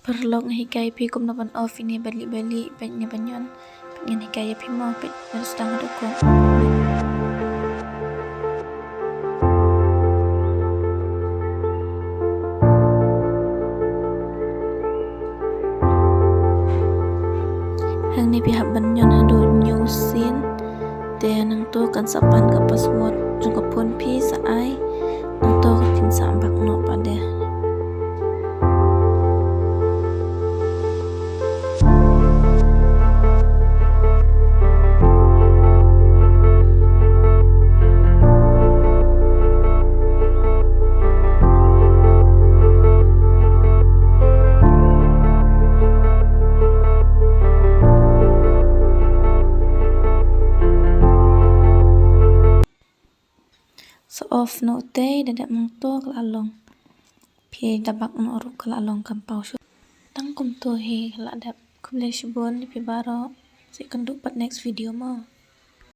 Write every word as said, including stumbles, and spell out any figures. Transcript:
Paralok, nga hikai phi kumno ban off ine bali bali, peit ine ban ñion. Peit, ngan hikai ïa phi mo, peit, ngan sdang haduh kum. Hangne phi hap ban ñion haduh new scene. Te nangto kan sa pan ka password jong ka phone phi sa ai. Nangto ka phin sa bak noh pat de. Sa off noh te, da dep nangto ka la long. Phi da bak noh ruh ka la long kam paw shuh. Tang kumto hi ka la dep. Khublei shibun ïa phi baroh. Sa ïakynduh pat next video mo.